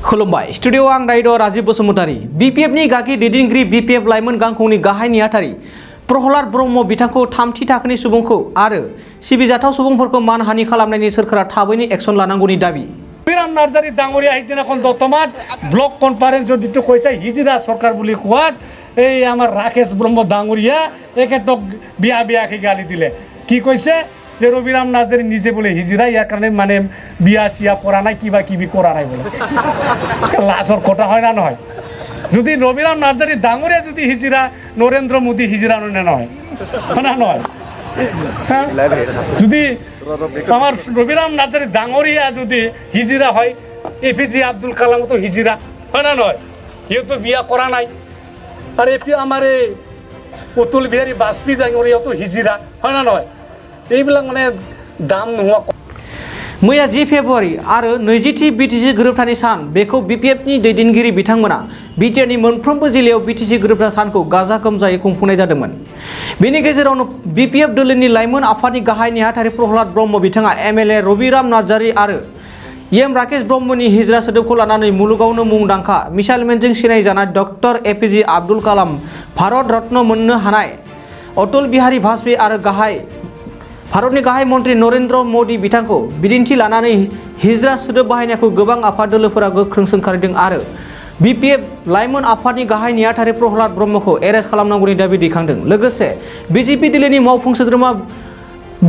खुलुमबाय स्टुडियो आं दायो राजीव बसुमतारी BPF नि गागि दैदेनगिरि BPF लाइमोन गांखंनि गाहाय नेहाथारि प्रहलाद ब्रह्म बिथांखौ थामथि थाखोनि सुबुंखौ आरो सिबिजाथाव सुबुंफोरखौ मानहानि खालामनायनि सोरखारा थाबैनो एक्सन लानांगौनि दाबि বিরাম নার্জারি ডাঙরিয়া এইদিন এখন দতমাত ব্লক কনফারেন্স দিতে কইছে হিজরা সরকার বলি কোয়াত এই আমার রাকেশ ব্রহ্ম ডাঙরিয়া একে তো বিয়া বিয়াকে গালি দিলে কি কইছে যে রবিরাম নার্জারি নিজে বলে হিজরা ইয়ার কারণে মানে বিয়া সিয়া করা নাই কিবা কিবি করা নাই বলে লাশর কথা হয় না নয় যদি রবিরাম নার্জারি ডাঙরিয়া যদি হিজরা নরেন্দ্র মোদি হিজরা নয় না নয় যদি আমার রবিরাম নার্জারি ডাঙরিয়া যদি হিজরা হয় এপিজে আব্দুল কালাম তো হিজরা হয় না নয় ইয়ে তো বিয়া করা নাই আর এপি আমার অতুল বিহারী বাজপেয়ী ডাঙরিয়া তো হিজরা হয় না নয় এইবিলাক মানে দাম নোহোৱা मैया 10 फेब्रुवारि आरो 20थि BTC गोरोबथानि सान बेखौ BPF नि दैदेनगिरि बिथांमोना BTR नि मोनफ्रोमबो जिल्लायाव BTC गोरोबथा सानखौ गाजा गोमजायै खुंफुंनाय जादोंमोन। बेनि गेजेरावनो BPF दोलोनि लाइमोन आफादनि गाहाय नेहाथारि प्रहलाद ब्रह्म बिथाङा MLA रबिराम नार्जारि आरो एम राकेश ब्रह्मनि हिजरा सोदोबखौ लानानै मुलुगावनो मुंदांखा मिसाइलमेनजों सिनायजानाय डक्टर एपिजे आब्दुल कालाम भारत रत्न मोननो हानाय अटल बिहारी वाजपेयी आरो भारतनि गाहाय मन्त्रि नरेंद्र मोदी बिथांखौ बिदिन्थि लानानै हिजरा सोदोब बाहायनायखौ गोबां आफाद दोलोफोरा गोख्रों सोंखारिदों आरो BPF लाइमोन आफादनि गाहाय नेहाथारि प्रहलाद ब्रह्मखौ एरेस्ट खालामनांगौनि दाबि दैखांदों। लोगोसे BJP दोलोनि मावफुं सोद्रोमा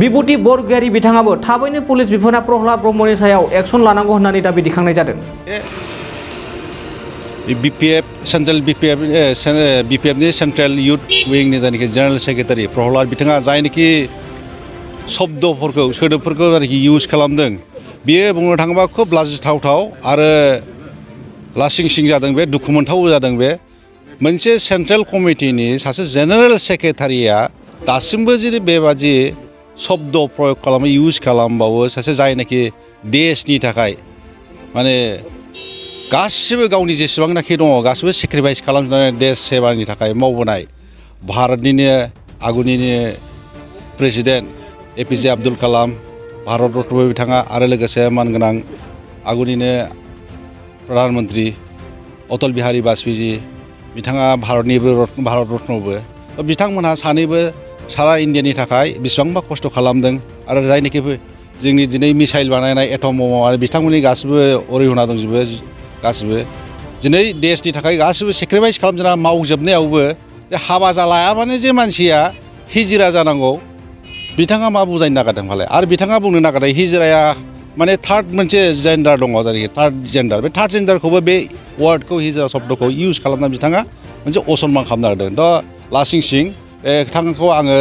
बिभूति बरगयारि बिथाङाबो थाबैनो पुलिस बिफाना प्रहलाद ब्रह्मनि सायाव एक्सन लानांगौ होननानै दाबि दैखांनाय जादों। BPF नि सेन्ट्रेल इयुथ विंनि जायनाखि जेनेरेल सेक्रेटारि प्रहलाद बिथाङा जायनाखि सोदोबफोरखौ इउज खालामदों बियो बुंनो थाङोबा खोब लाजिथावथाव आरो लासिंसिं जादों बे दुखु मोनथाव जादों बे मोनसे सेन्ट्रेल कमिटिनि सासे जेनेरेल सेक्रेटारिया दासिमबो जुदि बेबादि शब्द प्रयोग खालामो इउज खालामबावो सासे जायनाखि देशनि थाखाय माने गासिबो गावनि जेसेबांनाखि दङ गासिबो सेक्रिफाइस खालामनानै देश सेवानि थाखाय मावबोनाय भारतनिनो आगुनिनो प्रेसिडेन्ट एपिजे आब्दुल कालाम भारत रत्न बिथाङा आरो लोगोसे मानगोनां आगुनिनो प्रधान मन्त्रि अटल बिहारी वाजपेयी बिथाङा भारत रत्नबो बिथांमोनहा सानैबो सारा इन्डियानि थाखाय बेसेबांबा खस्थ' खालामदों आरो जायनाखि जोंनि दिनै मिसाइल बानायनाय एटम बम आरो बिथांमोननि गासिबो अरिहना दंजोबो गासिबो दिनै देशनि थाखाय गासिबो सेक्रिफाइस खालामजना मावजोबनायावबो हाबा जालायाबानो जे मानसिया हिजिरा जानांगौ बिथाङा मा बुजायनो नागिरदों फालाय आरो बिथाङा बुंनो नागिरदों हिजराया माने थार्ड मोनसे जेन्डार दङ जायनाखि थार्ड जेन्डार बे थार्ड जेन्डारखौबो बे वार्डखौ हिजरा शब्दखौ इउज खालामनानै बिथाङा मोनसे असनमान खालामनो नागिरदों दा लासिंसिं बिथांखौ आङो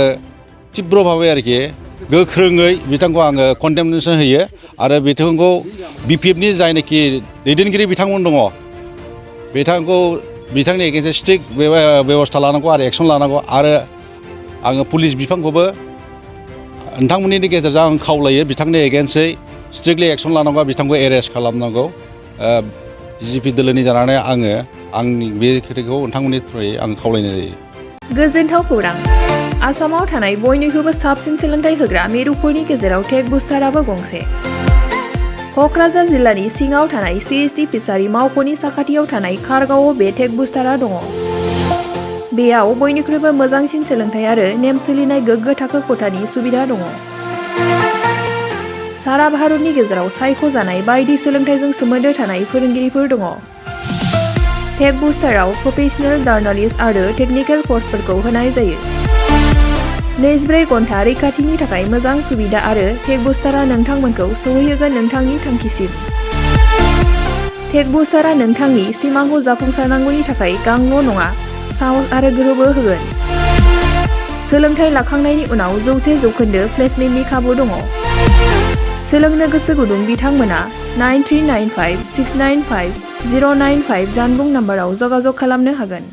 तीव्रभाबै आरोखि गोख्रोङै बिथांखौ आङो कन्डेमनेसन होयो आरो बिथांखौ BPF नि जायनाखि दैदेनगिरि बिथांमोन दङ बिथांनि एगेन्स्ट स्ट्रिक्ट बेबस्था लानांगौ आरो एक्सन लानांगौ आरो आङो पुलिस बिफानखौबो नोंथांमोननि गेजेरजों आं खावलायो बिथांनि एगेन्स्टै स्ट्रिक्टलि एक्सन लानांगौ बिथांखौ एरेस्ट खालामनांगौ BJP दोलोनि जानानै आंनि बे खोथाखौ नोंथांमोननि थ्रुयै आं खावलायनाय जायो। गोजोनथाव खौरां आसामाव थानाय बयनिख्रुइबो साबसिन सोलोंथाइ होग्रा मिरुफोरनि गेजेराव टेक बुस्टाराबो गंसे क'क्राझार जिल्लानि सिङाव थानाय CST फिसारि मावख'नि साखाथियाव थानाय खारगावआव बे टेक बुस्टारा दङ। बेयाव बयनिख्रुइबो मोजांसिन सोलोंथाइ आरो नेम सोलिनाय गोग्गो थाखो खथानि सुबिदा दङ। सारा भारतनि गेजेराव सायख'जानाय बायदि सोलोंथाइजों सोमोन्दो थानाय फोरोंगिरिफोर दङ। टेक बुस्टाराव प्रफेशनेल जार्नालिस्ट आरो टेकनिकेल कर्सफोरखौ होनाय जायो। 24 घन्टा रैखाथिनि थाखाय मोजां सुबिदा आरो टेक बुस्टारा नोंथांमोनखौ सौहैहोगोन नोंथांनि थांखिसिम। टेक बुस्टारा नोंथांनि सिमांखौ जाफुंसारनांगौनि थाखाय गांल' नङा साहस आरो गोहोबो होगोन। सोलोंथाइ लाखांनायनि उनाव 100% प्लेसमेन्टनि खाबु दङ। सोलोंनो गोसो गुदुं बिथांमोना 9395695095 जानबुं नाम्बाराव जगाजग खालामनो हागोन।